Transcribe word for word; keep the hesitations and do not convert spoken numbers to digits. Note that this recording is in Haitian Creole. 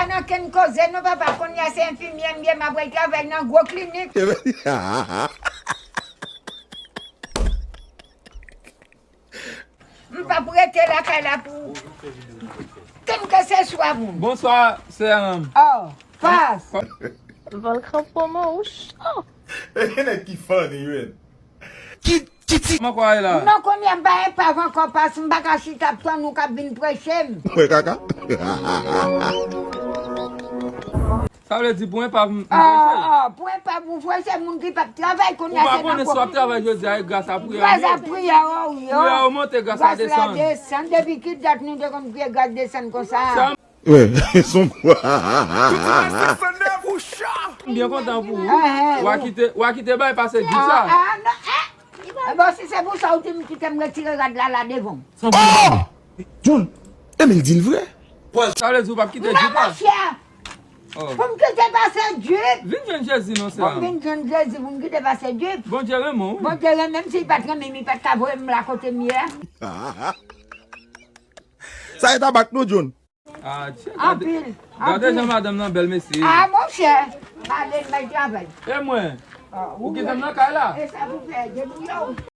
Nan kenn koze non papa, kounye a se enfimyè m ye, m ap al travay nan gwo klinik. M p ap rete lakay la pou kenn ke se swa moun. Bonswa, sè. Oh, pas. Volkan pwomo ou cho. E nèg ki funny, wi. Ki, ki ti. Kòman kwa e la? Non, kounye a m pa epav ankò, pas, m pa ka chita ap tann ou k ap vin preche m. Wè kaka. Sa vle di pou epav m, m preche? Ah, pou epav ou preche, moun ki p ap travay kounye a se nan kote. Ou pa konnen si w ap travay jodi a, e gras a priyè w ye. Gras a priyè, oh, wi, oh. Priyè w monte, gras la desann. Gras la desann. Depi ki dat nou te konn priye gras desann konsa? Sa Wè, son kwa. M byen kontan pou ou. Ehè, w a kite, w a kite bay pase djip sa. Ah, ah, non, eh. Bon, si se pou sa, ou di m kite m retire rad la, la devan. Oh! John, e men l di l vre. Sa vle di ou p ap kite djip la? Monchè, oh, pou m kite pase djip. Vin jwenn Jezi non, sè. Pou m vin jwenn Jezi, pou m kite pase djip. Bondye renmen w, wi. Bondye renmen m, si l pa t renmen m, li pa t ka voye m la kote m ye a. Sa e tabak nou, John. Ah, tchè, gade, anpil, gade anpil. Jan madanm nan bèl, mesye. Ah, monchè, pale, l bay travay. E mwen? Ah, ou kite m nan kay la? E sa pou fè, debouye w.